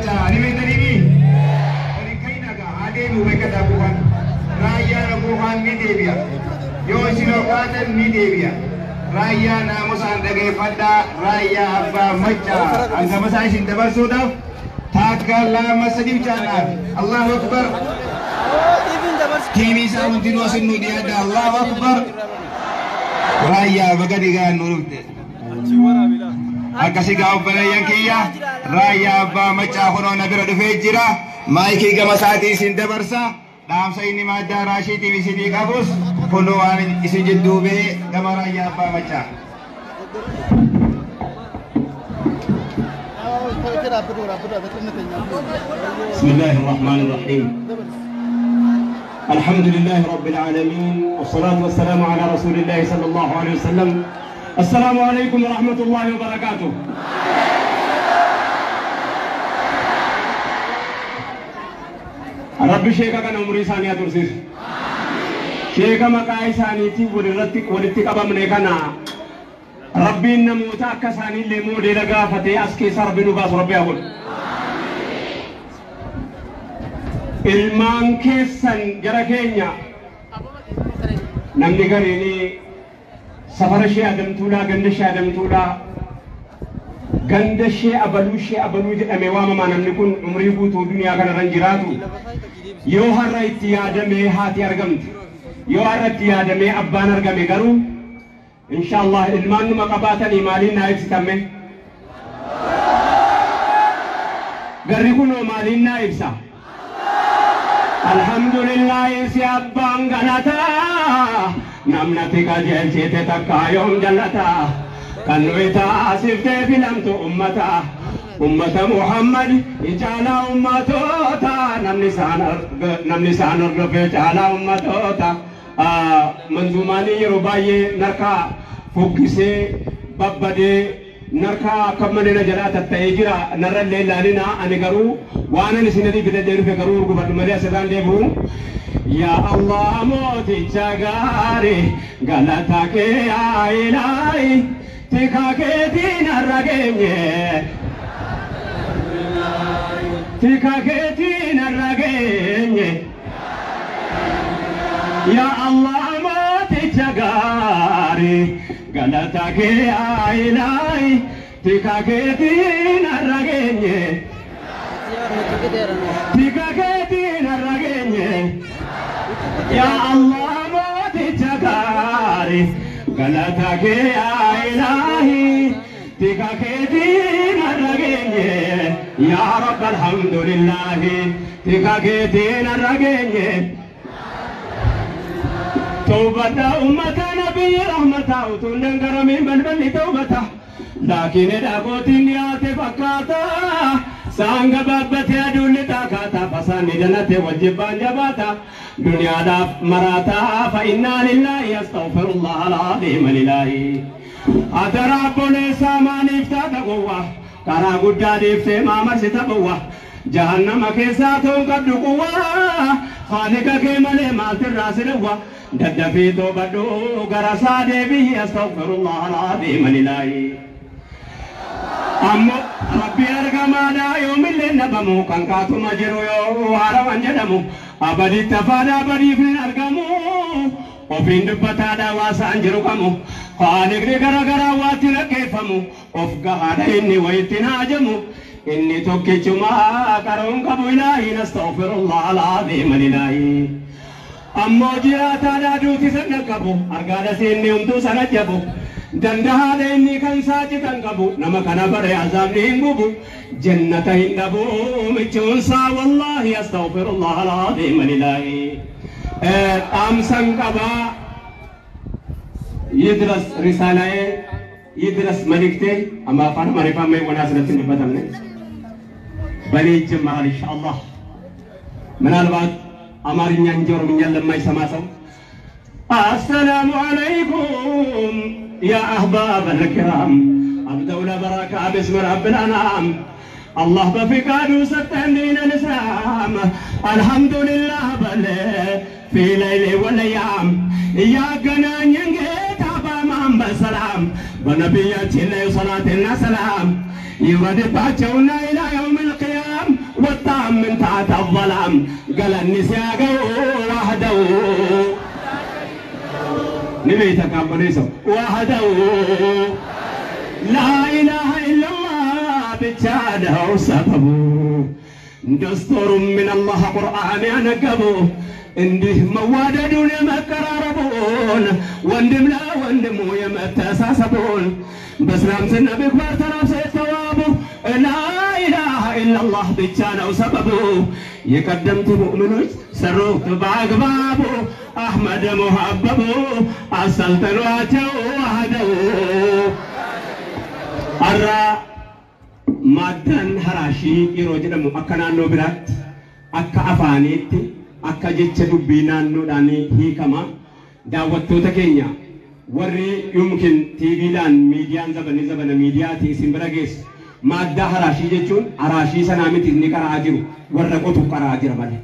Maccaa ni beektaniimi? Waliin ka'inagaa haa deebi'u beekataa buufan. Raayyaan buufaan ni deebi'a. Yoo isin okaatan ni deebi'a. Raayyaa naamusaan dhageeffadhaa, Raayyaa Abbaa Maccaa hangama isaa isin dabarsuudhaaf takka, lama, sadi bichaadhaaf. Allahu Akbar. Tiimii isaa hundinuu asin nu dhiyaadha. Allahu Akbar. Raayyaa, baga dhigaan nu dhufte. Akkasii gaa obboleeyyan kiyya, Raayyaa Abbaa Maccaa kunoo na bira dhufee jira. Maayikii gama isaatii isin dabarsa. Dhaamsa inni maaddaa raashiitiif isinii qabus kunoo waan isin jidduu ba'e gama Raayyaa Abbaa Maccaa. بسم الله الرحمن الرحيم، الحمد لله رب العالمين، والصلاة والسلام على رسول الله صلى الله عليه وسلم. السلام عليكم ورحمة الله وبركاته. ربي شيخا كان عمري ثانية ترسيس شيخا مقاي ثانيتي ولرتك ولتك أبا من كان ربي نموتا كساني لمودي لغافتي أسكي سر بنو باس ربي أقول ilmaan keessan gara keenya namni gariini safara ishee adamtuudhaa, ganda ishee adamtuudhaa, ganda ishee abaluu, ishee abaluu jedhamee waamamaa. Namni kun umrii guutuu duniyaa kanarra hin jiraatu. Yoo har'a itti yaadamee haati argamte, yoo har'a itti yaadamee abbaan argame, garuu inshaallah ilmaan numa qabaatanii maaliin naa ibsitame? Garri kunoo maaliin naa ibsa? Alhamdulillah, si abbaan galataa namnati qajeelchite takka yoom jallataa kan nuyi taasiftee filamtu ummata ummata Muhammad caalaa ummatoota, namni isaan hordofee caalaa ummatoota. Manzuumaanii yeroo baay'ee narkaa fuggisee babbadee narkaa akka malee na jalaa tatta'ee jira, narra illee ilaalina. Ani garuu waan ani isinii fidadhee dhufe garuu urgufadhu malee asirraan deebi'u. Yaa Allah, mooticha gaarii, galata kee yaa ilaahi, tika keetiin har'a geenye. Tika keetiin har'a geenye. Yaa Allah, mooticha gaarii, galata kee yaa ilaahi, tika keetiin har'a geenye. Tika keetiin har'a geenye. Yaa Allah, mooticha gaarii, galata kee yaa ilaahi, tika keetiin har'a geenye. Yaa Rabbi, alhamdulillahi, tika keetiin har'a geenye. Tawbata ummata nabii rahmata, utuun dangaramiin balballi tawbata. Laakiin dhagootiin dhiyaate fakkaata. Saan gabaabbatee aduun xaakaata fasaanni danate wajjibbaan jabaata. Duniyaadhaaf maraata, fa innaa lillaahi, astaghfirullah al-aziim alilaahi. Atara obboleessaa, maaliif taata gowwaa? Karaa guddaa deeftee maamarsita bowwa. Jahannama keessaa ta'uun qabdu quwwaa. Haaliqa kee malee maaltirraa si dhowwa? Daddafii toobadhu, gara isaa deebi'i, astaghfirullah al-aziim alilaahi. Ammoo Rabbi argamaadha, yoomillee dhabamu, kan kaatuma jiru yoo haarawan jedhamu abaditti afaadha abadiif hin argamu, ofiin dubbataadha waasaan jiru qamu, haaliqni gara garaa waatti rakkeeffamu, of gahaadha inni wayitti haajamu, inni tokkichuma qaroon qabu ilaahiin, astaghfirullah al-aziim alilaahi. Ammoo jiraataadha, duuti san qabu, argaadha siinni humtuu sana jabu, dandahaadha inni kan saacitan qabu, nama kana bare azaabni hin gubu, jannata hin dhabu michuunsaa, wallaahi, astaghfirullah al-aziim alilaahi. Dhaamsan qabaa, ይድረስ ሪሳላዬ፣ ይድረስ መልእክቴ። አማ አፋን አማርኛም ወና ስለትን dubbatamne በእኔ ይጀመራል ኢንሻአላህ። ምናልባት አማርኛ እንጂ ኦሮምኛን ለማይሰማ ሰው፣ አሰላሙ አለይኩም ያ አህባብ አልኪራም፣ አብደው ለበረካ ብስም ረብል አናም። አላህ በፍቃዱ ሰጠን ዲን አልእስላም፣ አልሐምዱሊላህ በል ፊ ለይሊ ወለያም፣ እያገናኘን ጌታ በአማን በሰላም፣ በነቢያችን ላይ ሰላትና ሰላም ይውረድባቸውና ኢላ የውም ልቅያም። Galanni si haa ga'u wahda'u. Ni beeyta kaabboleessa wahda'u. Laa ilaaha illallah ብቻ ነው ሰበቡ። ደስቶሩ ምን አላህ ቁርአን ያነገቡ እንዲህ መዋደዱን የመቀራረቡን ወንድም ለወንድሙ የመተሳሰቡን በእስላም ስነ ምግባር ተላብሰው የተዋቡ ላኢላሃ ኢላላህ ብቻ ነው ሰበቡ። የቀደምት ሙእሚኖች ሰሩት በአግባቡ አሕመድ ሙሀበቡ አሰልጥኗቸው ዋህደው። Har'a maaddaan haraashii yeroo jedhamu akka naannoo biraatti akka afaaniitti akka jecha dubbii naannoodhaan hiikama. Daawwattoota keenya warri yumkin tiiviidhaan miidiyaan zabanni zabana miidiyaati isin bira geessu maaddaa haraashii jechuun haraashii sanaa miti inni qara'aa jiru warra qotu qara'aa jira malee.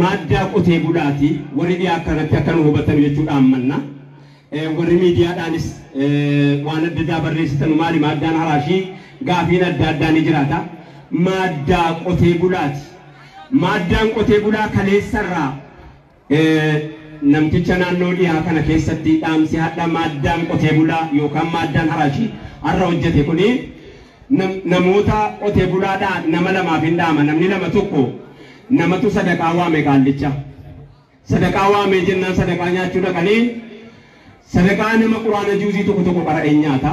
Maaddaa qotee bulaati warri dhiyaa akkanatti akka nu hubatan jechuudhaan manna. Warri miidiyaadhaanis waan adda addaa barreessitan maali maaddaan haraashii gaafiin adda addaa ni jiraata. Maaddaa qotee bulaati. Maaddaan qotee bulaa kaleessarraa namticha naannoo dhiyaa kana keessatti dhaamsi hadha maaddaan qotee bulaa yookaan maaddaan haraashii har'a hojjete kuni namoota qotee bulaadhaa nama lamaaf hin dhaama. Namni lama tokko namatu sadaqaa waame qaallicha. Sadaqaa waame jennaan sadaqaa nyaachuu dhaqanii sadaqaa nama quraana juuzii tokko tokko qara'ee nyaata.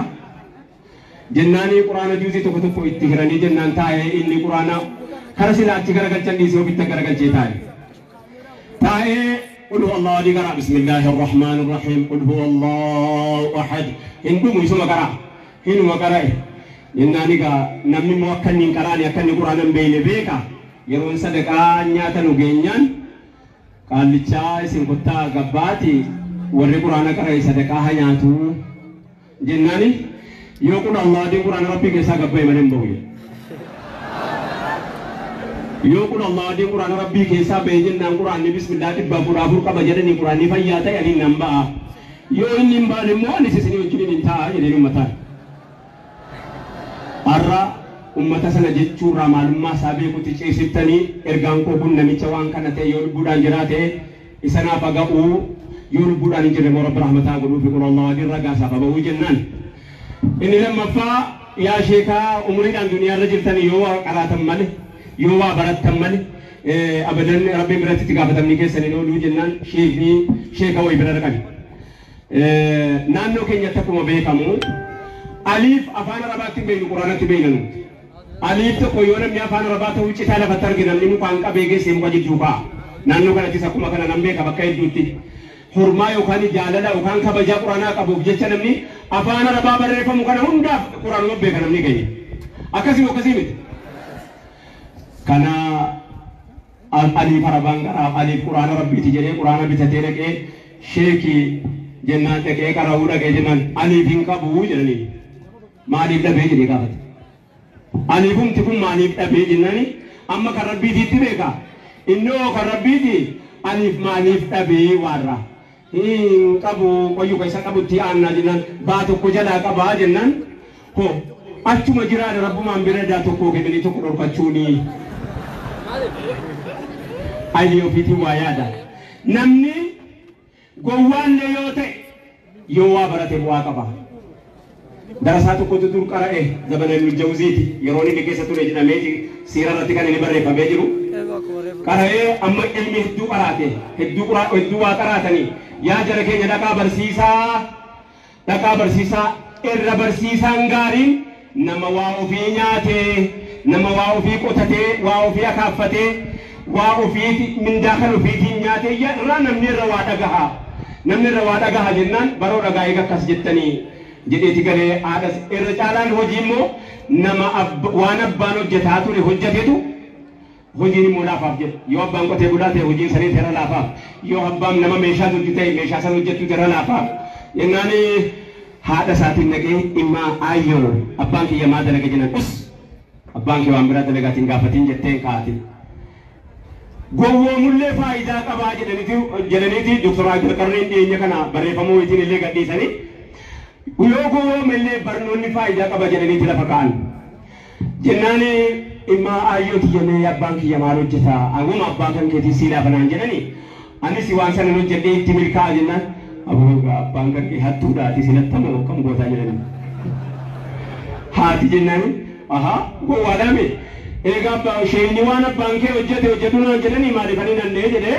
Jennaanii quraana juuzii tokko tokko itti hiranii jennaan taa'ee inni quraana kara silaachi garagalchan dhiisee ofitti garagalchee taa'e. Taa'ee قل هو الله أحد قرأ بسم الله الرحمن الرحيم قل هو الله أحد إن دوم يسمى قرأ إن ما قرأ إنني قا نمني موكل إن قرأني أكني قرآن بين بيكا يرون صدقة نياتا نجينيان قال لي إسم كتا قباتي warri quraana qara'e sadaqaa haa nyaatu jennaani yoo qul Allah adiin quraana rabbii keessaa gabbaa'e malee hin bahu. Yoo qul Allah adiin quraana rabbii keessaa bahe jennaan quraanni bismillah 404 qaba jedhanii quraanni fayyaa ta'e ani nan ba'a. Yoo inni hin baane immoo anis isinii wajjin hin taa'a jedheen uummataan. Har'a uummata sana jechuurraa maalummaa isaa beekutti ceesiftanii ergaan koo kun namicha waan kana ta'e yoo lubbuudhaan jiraate isa naaf haga'uu yoo lubbuudhaan hin jirre moo rabbi rahmataa godhuu fi qul Allah adiin ragaa isaaf haba'uu jennaan. Inni lammaffaa yaa sheekaa umuriidhaan duniyaarra jirtanii yoo waa qaraatan malee yoo waa barattan malee abadan rabbiin biratti itti gaafatamni keessan hin ooluu jennaan sheekni sheeka wayii bira dhaqan. Naannoo keenyatti akkuma beekamu aliif afaan arabaatti beeknu quraanatti beekna nuti. Aliif tokko yoo namni afaan arabaa ta'uu citaa lafatti arge namni mukaan qabee geessee muka jidduu kaa'a. Naannoo kanattis akkuma kana nan beeka bakka hedduutti. Hormaa yookaan jaalala yookaan kabajaa quraanaa qabuuf jecha namni afaan arabaa barreeffamu kana hundaaf quraanuma beeka namni keenya. Akkasii akkasii miti. Kana aliif arabaan qaraa aliif quraana rabbiiti jedhee quraana bitatee dhaqee sheekii jennaan dhaqee qara'uu dhaqee jennaan aliif hin qabu jedhanii maaliif dhabee jedhee gaafate. Aliifumti kun maaliif dhabee jennaani amma kan rabbiitiitti beeka. Innoo kan rabbiiti aliif maaliif dhabee waarra. Hin qabu qoyyuu keessa qabutti aannaa jennaan baa tokko jalaa qabaa jennaan hoo achuma jiraadha rabbumaan bira daa tokko kennanii tokko dhorkachuuni. Ayyi ofiitiin waa yaada. Namni gowwaallee yoo ta'e yoo waa barate bu'aa qaba. Darasaa tokkotu dur qara'e zabana Ibnu Jawziiti yeroo inni keessa ture jedhameeti siira irratti kan inni barreeffamee jiru. Qara'ee amma ilmi hedduu qaraate hedduu waa qaraatanii yaa jara keenya dhaqaa barsiisaa irra barsiisaan gaariin nama waa ofii nyaatee nama waa ofii qotatee waa ofii akaaffatee waa ofii mindaa kan ofiitiin nyaatee irraa namni irra waa dhagaha namni irra waa dhagaha jennaan baroo dhagaa eega akkas jettanii jedheeti galee haadhas irra caalaan hojii immoo nama waan abbaan hojjetaa ture hojjetetu hojiin immoo laafaaf jedha. Yoo abbaan qotee bulaa ta'e hojiin sanii irra laafaaf yoo abbaan nama meeshaa hojjetu ta'e meeshaa sana hojjetu irra laafaaf jennaan haadha isaatiin dhaqee dhimma aayyoo abbaan kiyya maa dalaga jennaan us abbaan kee waan biraa dalagaatiin gaafatiin jetteen kaa'atin. Gowwoomullee faayidaa qabaa jedhaniiti Doktor Abdulqarneen dhiyeenya kana barreeffamuu ittiin illee gadhiisanii yoo gowwoomillee barnoonni faayidaa qaba jedhaniiti lafa kaa'an. Jennaan Imma ayyooti jennee abbaan kiyya maal hojjeta anguma abbaa kan keetii siilaa banaan jedhani anis waan sana hojjedhee itti milkaa'a jennaan aboo abbaan kan kee hattuudhaati sinattamoo akkam gootaa jedhani haati jennaan aha gowwaadhaame eegaa abbaa isheenni waan abbaan kee hojjete hojjedhu naan jedhanii maaliifanii nannee jedhee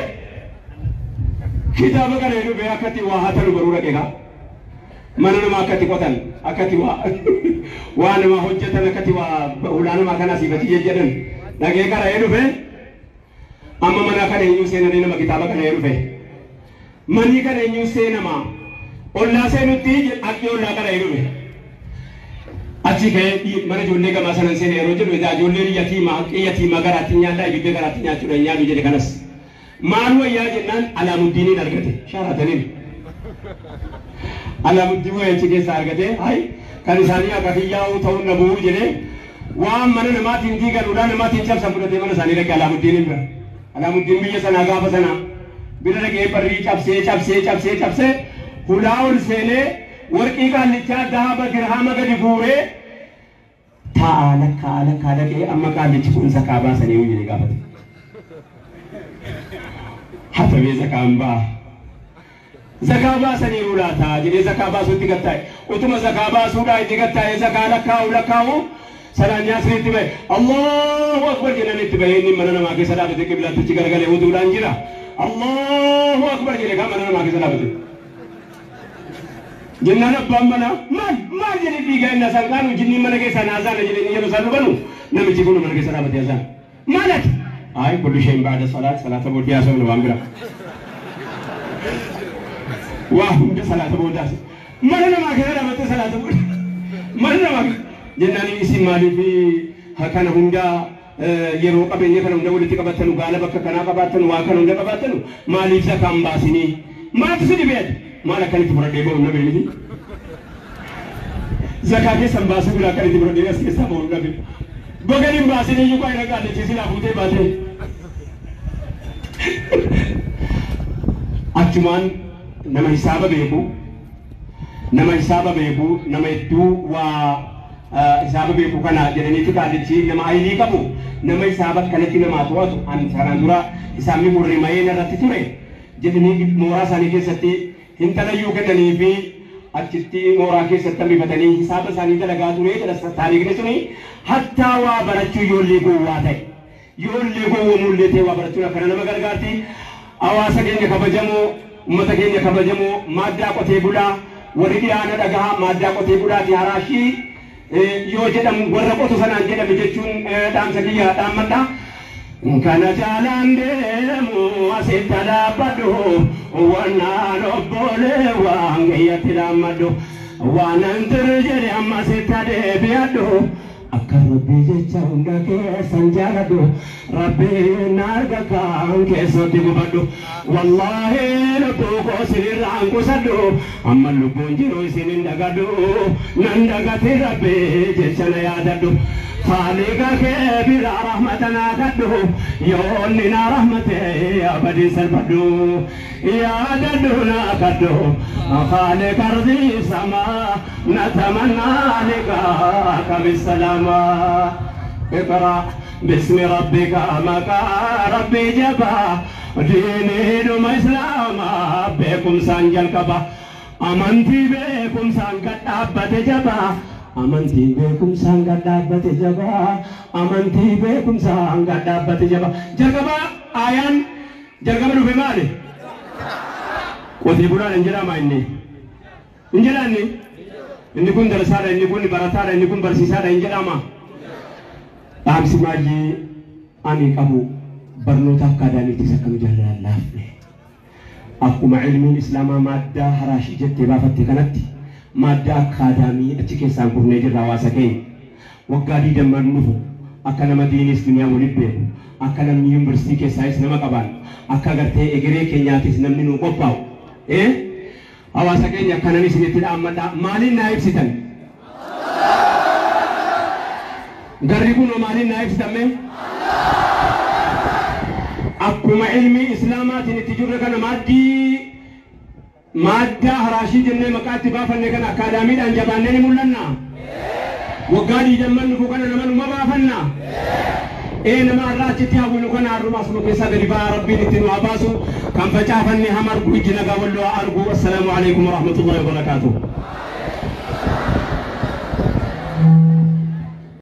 kitaaba kana dhufee akkatti waa hatanu baruu dhaqeegaa mana namaa akkatti qotan akkatti waa nama hojjetan akkatti waa ulaa namaa kana asiifati jedhan dhagee qara'ee dhufe amma mana kana eenyu seenanii nama kitaaba kana dhufe manni kana eenyu seenama ollaa seenutti akki ollaa qara'ee dhufe achi ka'ee mana ijoollee gamaa sanan seene yeroo jedhu edaa ijoolleen yatiima haqqii yatiima garaatti nyaadhaa ibiddee garaatti nyaachuudha nyaadu jedhe kanas maal wayyaa jennaan Alaamuddiniin argate shaarataniin Alaamuddin wayyachi keessaa argate hay kan isaanii akka kiyyaa'uu ta'uu nabuu jedhee waan mana namaatiin diigaluudhaan namaatiin cabsan fudhatee mana isaanii dhaqe Alaamuddiniin bira. Alaamuddin biyya sanaa gaafa sanaa bira dhaqee barrii cabsee cabsee cabsee cabsee hulaa ol seenee warqii qaallichaa dahaba dirhama gadi guuree taa'aa lakkaa lakkaa dhaqee amma qaallichi kun zakaa baasanii jedhee gaafate. Hatamee zakaan ba'a. Zakaa baasanii ulaataa jedhee zakaa baasuutti gattaa'e. Utuma zakaa baasuudhaa itti gattaa'e zakaa lakkaa'u lakkaa'u sanaan nyaasni bahe Allahu akbar jedhan itti bahee inni mana namaa keessa dhaabate qiblaattichi garagalee wuduudhaan jira. Allahu akbar jedhe kan mana namaa keessa dhaabate. Jennaan abbaan manaa maal maal jedhee fiigaa inni asaan qaanu jinniin mana keessaa naasaana jedhee inni yeroo isaan dhufanu namichi kun mana keessa dhaabate asaan. Maal ati? Ay kullu shay'in ba'da salaat salaata booddee haasofna waan bira. Waa hunda salaata booddaas. Mana namaa keessa dhaabatte salaata booda. Mana namaa jennaan isin maaliif kana hunda yeroo qabeenya kana hunda walitti qabattanu gaala bakka kanaa qabattanu waa kana hunda qabattanu maaliif zakaan baasinii? Maaltu si dhibeet? Maal akkanitti fudhadhee ba'u na beekni? Zakaa keessan baasuu bira akkanitti fudhadhee as keessaa ba'u na beekni. Bagan hin baasinii iyyuu qaayina qaallichi silaa fuutee baatee. Achumaan nama hisaaba beeku nama hisaaba beeku nama hedduu waa hisaaba beeku kana jedhaniiti qaallichi nama ayilii qabu nama hisaaba akkanatti namaa to'atu an sanaan dura hisaabni kun rimayee narratti ture jedhanii mooraa isaanii keessatti hintalayyuu kennanii fi achitti mooraa keessatti hambifatanii hisaaba isaanii dalagaa ture jedha taariikni suni hattaa waa barachuu ijoollee gowwaa ta'e ijoollee gowwoomullee ta'e waa barachuun akkana nama gargaarti hawaasa keenya kabajamoo ummata keenya kabajamoo maaddaa qotee bulaa warri dhiyaana dhagahaa maaddaa qotee bulaati haraashii yoo jedhamu warra qotu sanaan jedhame jechuun dhaamsa kiyya dhaammadha. Kana jaalaan deemu asitti dhaabbadhu wannaan obbolee waan kiyyatti dhaammadhu waanan turu jedhe amma asitti deebi'adhu akka rabbii jecha hunda keessan jaaladhu rabbiin arga kan keessatti gubadhu wallaahi lubbuu koo isinirraan qusadhu amma lubbuun jiru isin hin dagadhu nan dagati rabbii jecha na yaadadhu. خالق كبير رحمتنا كدو يوننا رحمته أبدي سلبدو يا ددنا كدو خالق أرضي سما نتمنى لقاك بالسلامة اقرأ باسم ربك مكا ربي جبا ديني دم إسلام بكم سانجل كبا أمنتي بكم سانجل أبد جبا Amantii beekumsaan gad dhaabbate jabaa amantii beekumsaan gad dhaabbate jabaa jalqaba ayaan jalqaba dhufe maali qotee bulaan hin jedhama inni hin jedhaanni inni kun darasaadha inni kun barataadha inni kun barsiisaadha hin jedhama dhaamsi baay'ee ani qabu barnoota akkaadaamiitis akkam jaalallaan laafne akkuma ilmiin islaamaa maaddaa haraashii jettee baafatte kanatti maaddaa akkaadaamii achi keessaan kufnee jirra hawaasa keenya waggaa 20 dhufu akka nama diinis duniyaa waliin beeku akka namni yuunivarsiitii keessaayis nama qabaan akka gartee egeree keenyaatis namni nuu qophaa'u hawaasa keenya akkanan isinitti dhaammadha maaliin naa ibsitan garri kun maaliin naa ibsitan mee akkuma ilmi islaamaatiin itti jirre kana maaddaa haraashii jennee maqaa itti baafanne kana akkaadaamiidhaan jabaannee ni mul'anna. Waggaa 20 dhufu kana nama numa baafanna. Ee nama irraa achitti hawwinu kana har'umaas nu keessaa gadi ba'aa rabbiin itti nu haa baasu kan facaafanne ham argu ijji nagaa walloo haa argu. Assalaamu alaikum warahmatullahi wabarakaatuh.